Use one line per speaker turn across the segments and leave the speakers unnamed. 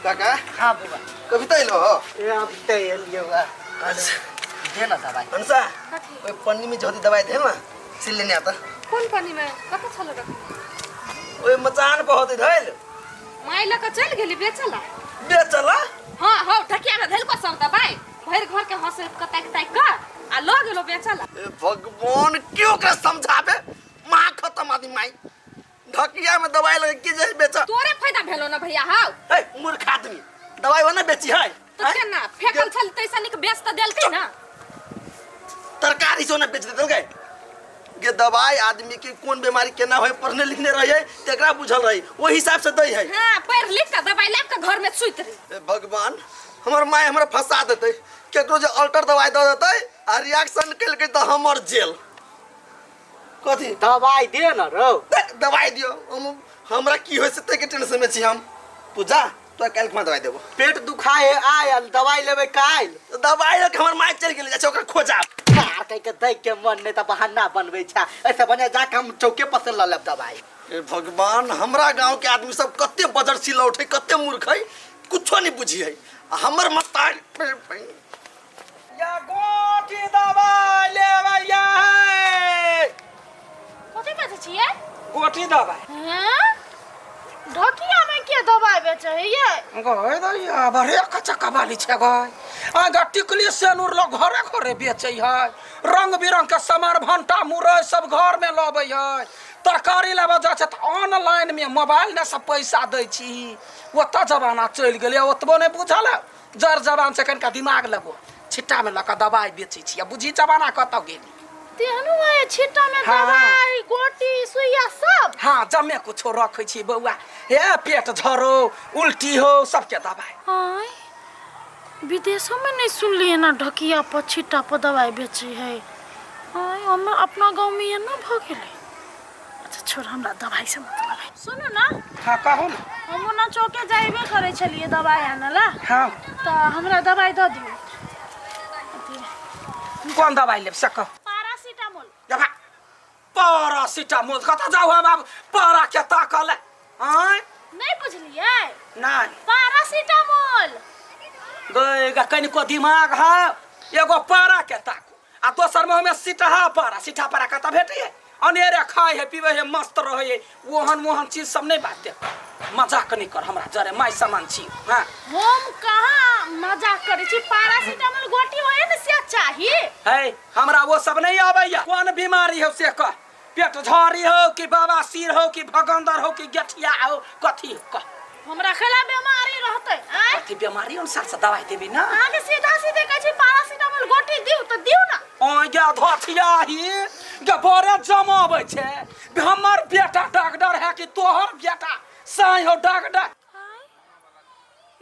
काका।
हाँ बउआ।
कविता एलो हो?
ए अभी तऽ एलियौ बा।
अच्छा।
दे ना दवाई।
अनुसा, ओहि पन्नी में जहती दवाई दे ना से लेने आता।
कोन पानी में कतऽ छल रखने?
ओहि मचान पर होते धैल।
माय लऽ कऽ चलि गेली बेचला।
बेचला?
हाँ हौ, ढकिया में धैल कऽ सब दबाई भरि घर के हंसैत कऽ ताकि ताकि कऽ आ लऽ गेलो बेचला।
ए भगवान, क्यों ओकरा समझाबे, माँ खत्म आदमी माई ढकिया में दवाई लगे के जे बेच।
तोरे फायदा भेलो ना भैया हौ।
ए मूर्ख आदमी, दवाई वो ना बेची है।
तो केना फेकल छल तैसा निक बेच त देलकै ना।
तरकारी सो ना बेच देलकै गे दवाई। आदमी के कोन बीमारी केना होय पढ़ने लिखने रहे तेकरा बुझल रही, ओहि हिसाब से दै है।
हां, पढ़ लिख के दवाई लाब के घर में सुति रही।
ए भगवान, हमर माय हमरा फंसा देतै, केकरो जे अल्टर दवाई दऽ देतै आ रिएक्शन केलकै तऽ हमर जेल। कथी
दवाई दे न रौ।
देख, दवाई दियो। हम हमरा की होइ से ताहिके टेंशन में छी हम। तू जा, तोरा काल्हि खुमा दवाई देबो।
पेट दुखाए आयल, दवाई लेबै काल्हि।
तऽ दवाई लऽ के हमर माय चलि गेलै, जाइ छै ओकरा खोजाब।
मार कहि के दै के मन नहि तऽ बहाना बनबै छै। एहिसँ बढ़िआँ जाके हम चौके पर से लऽ लेब दवाई।
हे भगवान, हमरा गांव के आदमी सब कते बजर सिलौट है, कते मूर्ख है, कुछो नहीं बुझी है। आ हमर मतारी
या गोटी दवाई लेबै या है।
कथी बेचै छियै?
गोटी दवाई।
हैं? ढकिया में के दवाई बेचै है ये?
गए दैया, बड़े कचक्का वाली छै गए। आ टिकली सेनुर लोग घरे घरे बेचै है, रंग बिरंग के सामान भंटा मुरई सब घर में लबै है। तरकारी लेबऽ जाइ छै तऽ ऑनलाइन में मोबाइल ने सब पैसा दै छी। ओतऽ जमाना चलि गेलै, ओतबो नहि बुझल है। जर जवान छै, कनिका दिमाग लगो। छिट्टा में लऽ कऽ दवाई बेचै छी आ बुझी जमाना कतऽ गेली।
तेहनो है छिट्टा में?
हाँ।
दवाई गोटी सुइया सब?
हाँ, जमे कुछो रखै छी बौआ। हे पेट झरो, उल्टी हो, सबके दवाई।
आय, विदेशों में नहीं सुनलिए ना ढकिया पर छिट्टा पर दवाई बेचै है। आय, हम अपना गांव में एना भऽ गेलै। अच्छा छोड़, हमरा दवाई से मतलब है। सुनू ना।
हाँ, कहू ना।
हम ओना चौके जाइबे करै छलियै दवाई आनै ला।
हाँ।
तऽ हमरा दवाई दऽ दियौ। अथी।
कोन दवाई लेब से कह।
पैरासीटामोल।
दवा पैरासीटामोल कतऽ जाउ हम आब पारा के ताकल आँय?
नहि बुझलियै?
नहि।
पैरासीटामोल।
गै गा, कनिको दिमाग है? एगो पारा के ताकू आ दोसर में हमें सीटहा पारा, सीठा पारा कतऽ भेटैए? अनेरे खाइ है, पीबै है, मस्त रहै है। ओहन ओहन चीज सब नहि बात। मजाक नहि कर हमरा जरे, माय समान छी। हाँ।
हम कहाँ मजाक करै छी? पैरासीटामोल गोटी होय ने से चाही।
है, हमरा वो सब नहीं आबैया। कोन बीमारी हो से कह। पेट झड़ी हो कि बवासीर हो कि भगंदर हो कि गठिया हो, कथी हो कह।
हमरा खेला बीमारी रहतै आँय?
कथी बीमारी अनुसार से दवाई देबी ना।
अहाँके सीधा सीधे कहै छी पैरासीटामोल गोटी दिउ तऽ दिउ ना।
ओय गे धथिया ही गे, बड़े जमाबै छै। हमर बेटा डॉक्टर है कि तोहर बेटा साई हो डॉक्टर?
आँय,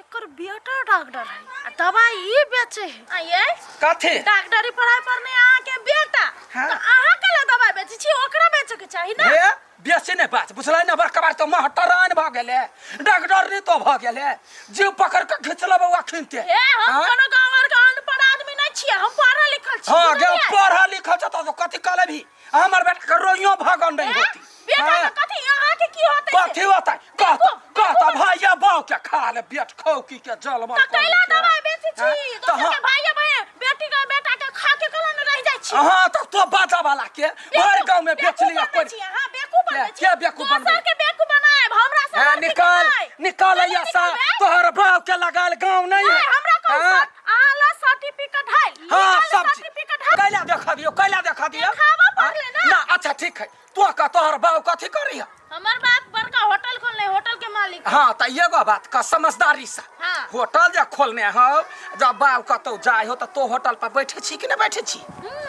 एकर बेटा डॉक्टर है आ दवाई ई बेचे है। आ ये
कथी
डॉक्टरी पढ़ाई पढ़ने अहाँके बेटा?
हाँ।
तऽ अहाँ केला दवाई बेचै छी? ओकरा बेचे के चाही ना।
हे, बेसी नहि बात, बुझलै ने? बड़का बार तऽ महटरान भऽ गेलै, डॉक्टर नहीं तो भऽ गेलै, जीव पकड़ के घिच लेबै अखिनते।
हे, हम
हाँ?
कोनो गाँव आर के अनपढ़ आदमी नहीं छियै, हम पढ़ल लिखल छी।
हाँ गे।
बुझलियै?
पढ़ल लिखल छ तऽ कथी कहले भी, हमर बेटा के रोइयो भगन नहीं
हे,
होती।
बेटा
हाँ।
के कथी, अहाँ के की होतै से?
कथी होतै? कहता कहता भैया बाऊ के खा ले बेट खौकी के जल मल।
तऽ कैला दवाई बेचै छी?
हाँ?
दोसर
तऽ
के भाई भाई बेटी के बेटा के खा के कला ने रह जाइ छी।
हाँ, तऽ तो बाजा वाला के भरि गाँव में बेच
बेवकूफ
लिया
बनबै
कोई
छी अहाँ, बेवकूफ बनबै छी।
के बेवकूफ बनबै?
दोसर के बेवकूफ बनायब हमरा से
हाँ,
लड़की के
निकाल
नहि।
निकाल
नहि
ऐसा
निकलबै।
तोहर बाप के लगाल गाँव नहीं है।
नहि, हमरा कहू
हाँ?
सर, अहाँ लग सर्टिफिकेट है?
हाँ,
लीगल
सब चीज।
सर्टिफिकेट है?
कैला देखा दियो, कैला देखा दियो।
देखाबऽ पड़लै ना।
ना, अच्छा ठीक है। तो का तोहर बाप कथी करी है?
हमर बाप बड़का होटल खोलने, होटल के मालिक।
हाँ, तऽ एगो बात का समझदारी से।
हाँ।
होटल जे खोलने हो, जब बाप कतौ जाय हो तऽ तो होटल पर बैठे छी कि नहीं बैठे छी?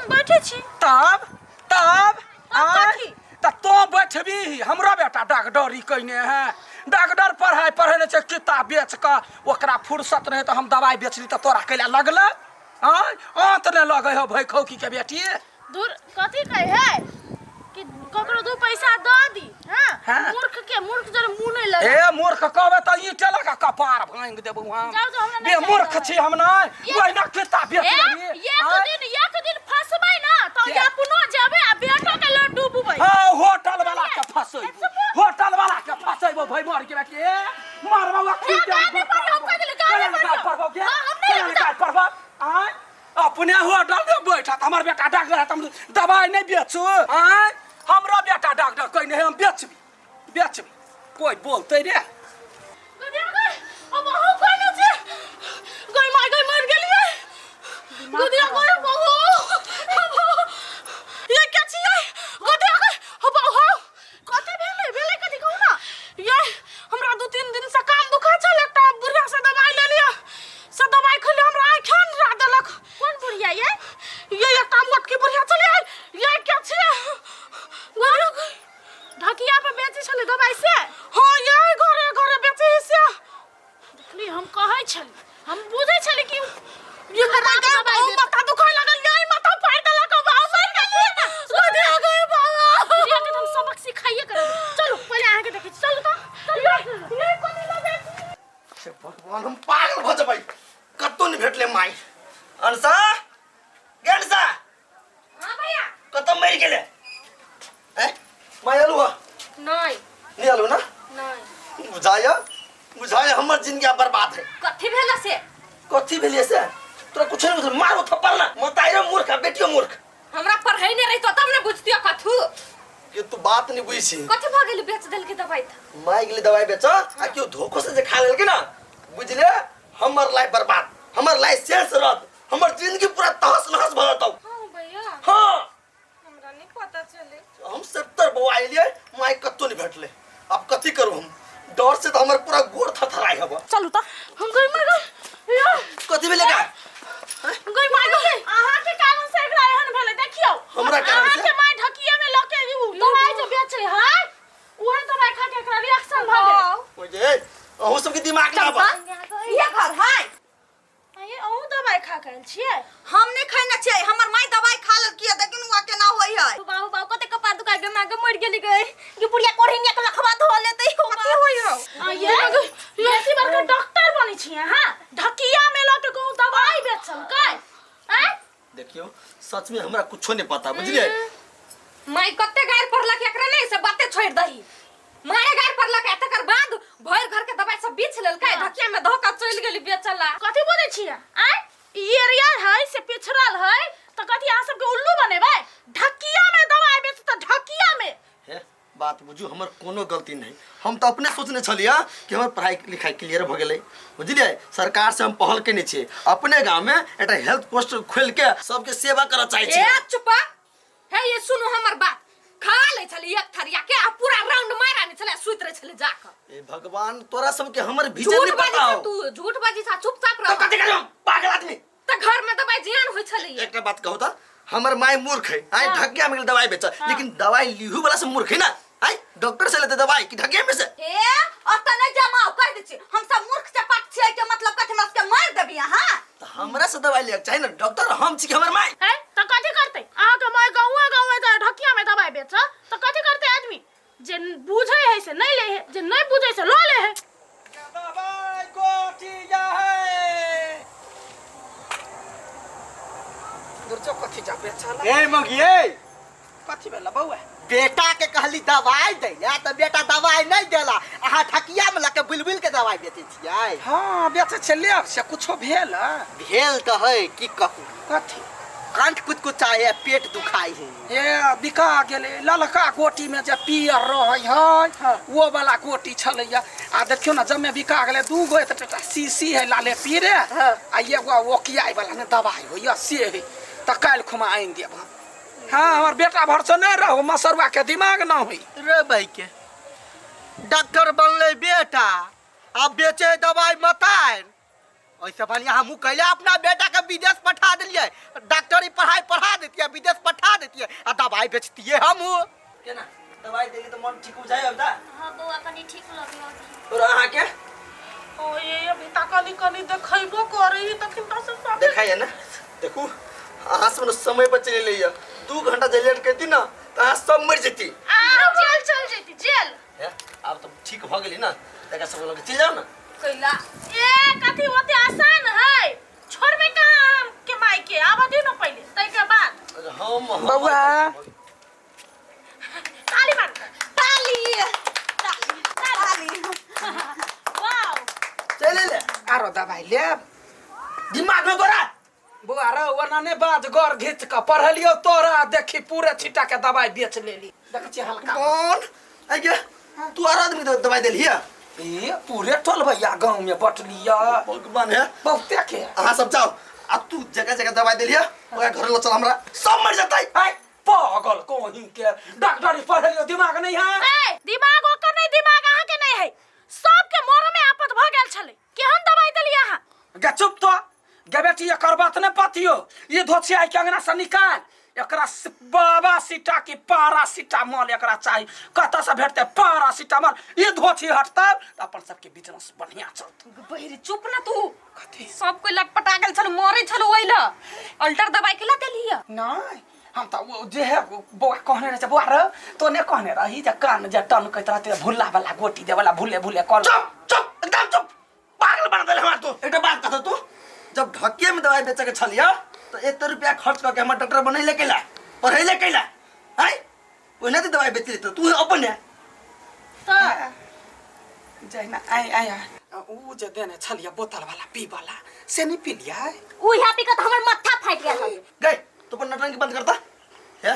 बैठे छी।
तब तब
तब
आँय?
कथी?
तऽ तो बैठबी? हमरो बेटा डॉक्टरी कयने है, डॉक्टर पढ़ाइ पढ़ेने छै, किताब बेच कऽ ओकरा फुर्सत रहै तऽ हम दवाइ बेचली, तऽ तोरा कैला लगलै? आँय, आँत नहि लगै हो भैखौकी के बेटी।
दूर, कथी कहे है कि ककरो दू पैसा दऽ दी। हाँ।
हाँ।
मूर्ख के मूर्ख जरे मुंह नहीं लगे।
ए मूर्ख कहबे तऽ ईंटे लगा कपार भांगि देबौ हम।
जाउ जाउ, हमरा
बे
नहीं
मूर्ख
चाही।
छी हम नहि ओहिना किताब बेच
ए,
लेली।
एक
आँय?
दिन, एक दिन फंसबै ना तो
के?
अपनो जेबै आ बेटो के लड्डू डूबबै।
हाँ, होटल वाला के फसैबो, होटल वाला के फसैबो। भाई मर के बेटी, ए, मारबौ अखन।
एक आदमी पर हम
अपने होटल में बैठत हमर बेटा डॉक्टर है, हम दवाई नहीं बेचू। आँय हमरा बेटा डॉक्टर कोई नहीं, हम बेचबी बेचबी, कोई बोलते रे।
गोदिया गई, अब अहूँ कोई नहीं छे। गई माय गई, मर गेलियै। गोदिया गई, बहू ये क्या छियै? गोदिया गई, अब अहूँ कथी भेलै? भेलै कथी कहू ना? ये हमरा 2-3 दिन से कान दुखा छल, एकटा बुढ़िया से दवाई ले लिअ, से दवाई खेलियै, हमरा आँखि अन्हरा देलक। कोन बुढ़िया ये? ये एकटा मोटकी बुढ़िया छलै। ये क्या छियै? गोदिया गई, ढकिया पे बेचै छलै दवाई से? हाँ, ये घरे घरे बेचै है से। देखली, हम कहै छली, हम बुझै छली कि ये खराब दवाई दे। माथा दुखाय लागल, ये माथा फाड़ि देलक। अब मरि गेलियै। गोदिया गई बाबा, बुढ़िया के हम सबक सिखाइए करब। चलू पहिले अहाँके देखै छी, चलू तऽ चलू। ये कोनी लऽ जाइ छी?
हे भगवान, हम पागल भऽ जेबै, कतौ नहि भेटलै माय। अनसा गे, अनसा।
हाँ भैया।
कतऽ मरि गेलै? ए माय, आलू हो?
नहीं।
नहीं आलू ना?
नहीं।
बुझाया बुझाया, हमर जिंदगी आब बर्बाद है।
कथी भेल से?
कथी भेलिए से तोरा कुछ नहीं बुझल। मारो थप्पड़ ना, मताइरो मूर्ख आ बेटियो मूर्ख।
हमरा पढ़ै नहीं रहितो तब ने बुझतियो कथू।
ये तू बात नहीं बुझी छी।
कथी भऽ गेल बेच देलकै दवाई त?
माय गेलै दवाई बेच आ केओ धोखो से जे खा लेलकै ना, बुझले हमर लाइफ बर्बाद, हमर लाइसेंस रद्द, हमर जिंदगी पूरा तहस नहस भऽ जेतौ।
हाँ भैया।
हाँ।
हमरा नहीं पता चले।
हम 70 बौआ एलियै, माय कतौ नहीं भेटलै। अब कथी करू हम? डर से तो हमर पूरा गोर थरथराइ हब।
चलू तऽ। हम गई मर गई। या
कथी भेलै का?
गई माय गई, अहाँ के कारण से एकरा एहन भेलै। देखियौ।
हमरा कारण से?
अहाँ के माय ढकिए में लके उ दवाई जे बेचै है, उहे दवाई खा के एकरा रिएक्शन भऽ गेल।
ओए जे अहूँ सबके दिमाग ना आबा।
ये घर है।
ये अहूँ दवाई खा के आयल छियै?
हम नहीं खैने छियै, हमर माय दवाई खा लेलकै, लेकिन हुआ केना होय है?
बाबू बाबू, कते कपार दुखाय गे माय गे, मर गेली गे। गे बुढ़िया कोढ़िनिया के लखवा धो लेतै हो।
कथी होय हौ?
आ ये बेसी बड़का डॉक्टर बनै छियै हां, ढकिया में लऽ के कहूँ दवाई बेचलकै? आँय
देखियो, सच में हमरा कुछो नहीं पता, बुझलिए?
माय कते गारि पड़लक एकरा, नहीं से बाते छोड़ दही। मारे गारि पड़लक, तकर बाद भरि घर के दवाई सब बीछ लेलकै, ढकिया में धऽ के चलि गेली बेचला।
कथी बोलै छियै? आँय ई एरिया है से पिछड़ल है तऽ कथी अहाँ सबके उल्लू बनेबै? ढकिया में दवाई बेच तऽ ढकिया में।
हे बात बुझू, हमर कोनो गलती नहीं। हम तऽ अपने सोचने छलियै कि हमर पढ़ाई लिखाई क्लियर भऽ गेलै, बुझलियै? सरकार से हम पहल केने छियै, अपने गाँव में एकटा हेल्थ पोस्ट खोलि के सबके सेवा करऽ चाहै
ए
छियै।
चुपा हे, ये सुनू हमर बात। खा लै छलै एक थरिया के आ पूरा राउंड मारि आनै छलै, सुति रहै छलै जाकऽ।
ए भगवान, तोरा सबके हमर विजन
झूठ
नहीं
बाजै
पता
छा
हो।
तू, झूठ बाजै छा, चुपचाप
तो
रह।
कथी करियौ पागल आदमी?
तऽ घर में दवाई जियान होइ छलै।
एकटा बात कहू तऽ, हमर माय मूर्ख है? आइ ढकिया में गेल दवाई बेच, लेकिन दवाई लिहू वाला से मूर्ख है ना? आइ डॉक्टर से लेते दवाई कि ढकिया में से?
हे ओतऽ नहि जमाउ, कहि दै छी हम सब मूर्ख चपाट छियै के मतलब कथी, हमरा सबके मारि देबी अहाँ?
तऽ हमरा से दवाई लेके चाही ना डॉक्टर, हम छी कि हमर माय?
है तऽ कथी करतै अहाँके माय? गाँवे गाँवे जा ढकिया में दवाई बेच तऽ कथी करतै आदमी? जे बुझै है से नहीं ले है, जे नहीं बुझै से लऽ ले है।
दवाई गोटिया है दुर्जो, कथी जा बेचला?
ए मगिए।
कथी भेला बौआ?
बेटा के कहली दवाई दै ला तऽ बेटा दवाई नहीं देला, अहाँ ठकिया में लके बुलबुल के दवाई बेचै छियै।
हाँ बेचै छियै, लेब से कुछो भेल?
भेल तऽ है, की कहू।
कथी?
कंठ कुचकुचाय है, पेट दुखाय है।
ए बिका गेलै ललका गोटी में जे पियर रहै है वो वाला गोटी छलैया। आ देखियौ ने, जमे बिका गेलै। 2 गो एतटा शीशी है लाले पीरे आ एगो ओकियाइ वाला ने दवाई होइया से है, तऽ काल्हि खुमा आनि देब हम। हाँ, हमर बेटा भरसे नहीं रहो, मसरुआ के दिमाग न होई।
रे भाई के डॉक्टर बनले बेटा, अब बेचे दवाई मतार। ऐसे बढ़िया हमहूँ कैले अपना बेटा के विदेश पठा दिलियै, डॉक्टरी पढ़ाई पढ़ा देतियै, विदेश पठा देतियै आ दवाई बेचतियै हमहूँ।
केना दवाई देली तऽ मन ठीक बुझाइ अब?
हाँ बौआ, कनी ठीक लगलो।
और अहाँके?
ओ ये अभी तक कनी कनी देखैबो करै तखन तऽ सब
देखाइए ना। देखू, अहाँ सब ने समय पर चलि एलियै। 2 घंटा जे लेट करती ना तऽ अहाँ सब मरि जेती।
आ जेल चल जेती जेल।
हे, आब तऽ ठीक भऽ गेली ना, तकरा सब लग चलि जाउ ना।
कैला?
ए कथी ओते आसान है? छोड़बे कहाँ हम के माय के? आबऽ दियौ न पहिले, ताहिके बाद।
हम
बौआ।
ताली मार।
ताली ताली ताली।
वाओ।
चलि एलै।
आरो दवाई लेब?
दिमाग में तोरा।
बौआ रे ओना नहि बाज गर घीच कऽ पढ़लियौ तोरा देखी पूरे छिट्टा के दवाई बेच लेली देखै छियै हल्का
कौन आइ गे तू आर आदमी के दवाई देलही है
ए पूरे टोल भैया गाँव में बटलिया
भगवान है
बहुते के
अहाँ सब जाओ आ तू जगह जगह दवाई देलिए ओकरा घर ल चल हमरा सब मर जतै
आइ पागल कोही के डॉक्टरी पढ़लियो दिमाग नहीं है
ए दिमाग ओकर नहीं दिमाग अहाँ के नहीं है सबके मोर में आफत भ गेल छले केहन दवाई देलिए अहाँ
गे चुप तो गे बेटी एकर बात नहीं पतियो ये धोछिया के अंगना से निकाल एकरा बाबा सीटा की पारासीटामोल एकरा चाही कतऽ से भेटतै पारासीटामोल ई धोछी हटतै तऽ अपन सबके बिजनेस बढ़िया चलतै
बहिरी चुप ना तू
कथी
सब कोई लटपटा गेल छल मरे छल ओइ ल अल्टर दवाई के ला देली है
नहीं हम तऽ ओ जे है बौआ कहने रहै छै बौआ रे तो ने कहने रही जे कान जे टनकैत रहतै भुल्ला वाला गोटी देवला भुले भुले कल
चुप चुप एकदम चुप पागल बना देले हमरा तू एकटा बात कहत तू जब ढकिए में दवाई बेचे के छलिया तो एते रुपया खर्च करके हमर डॉक्टर बनैले कैला पढ़ैले कैला आय ओहिना तो दवाई बेच लेते तू अपने
तऽ
जहिना आइ आइ आइ, ऊ जे देने छलियै बोतल वाला पी वाला से नहीं पी लियै
उ यहाँ पी के तो हमर माथा फाटि गेल हन
गए तो अपन नटंकी बंद करता है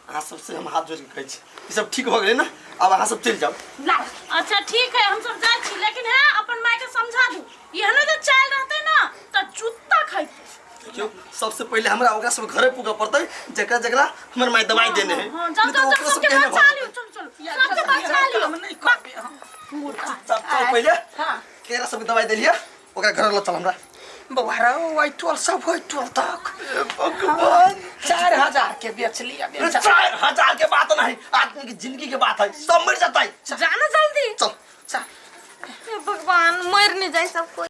अहाँ सबसे हम हाथ जोड़ के कहै छी ई सब ठीक भऽ गेलै ने आब अहाँ सब चलि जाउ
ला
अच्छा ठीक है हम सब जाइ छी लेकिन है अपन माय के समझा दू एहनो जे चाल रहते ना तऽ जूता खैते
देखियौ सबसे पहिले हमरा ओकरा सब घरे पुगऽ पड़तै जकरा जकरा हमर माय दवाई देने है
हाँ, जाओ
नहीं तो
जाओ
ओकरो
जाओ
सबके
सबके
एहने
बचा
भऽ
लियो चलो चलो सबके बचा लियो
हम नहीं करबै हम
मूर्ख
सब चल पहिले
हाँ
केरा सबके दवाई देलियै ओकरा घर लऽ चल हमरा
बौआ रे ओहि टोल सब ओहि टोल तक
भगवान
4000 के बेच लिया बेच
4000 के बात नहीं आदमी की जिंदगी के बात है सब मर जाता है
जाना जल्दी
चल
चल
हे भगवान मर नहीं जाए सब कोई।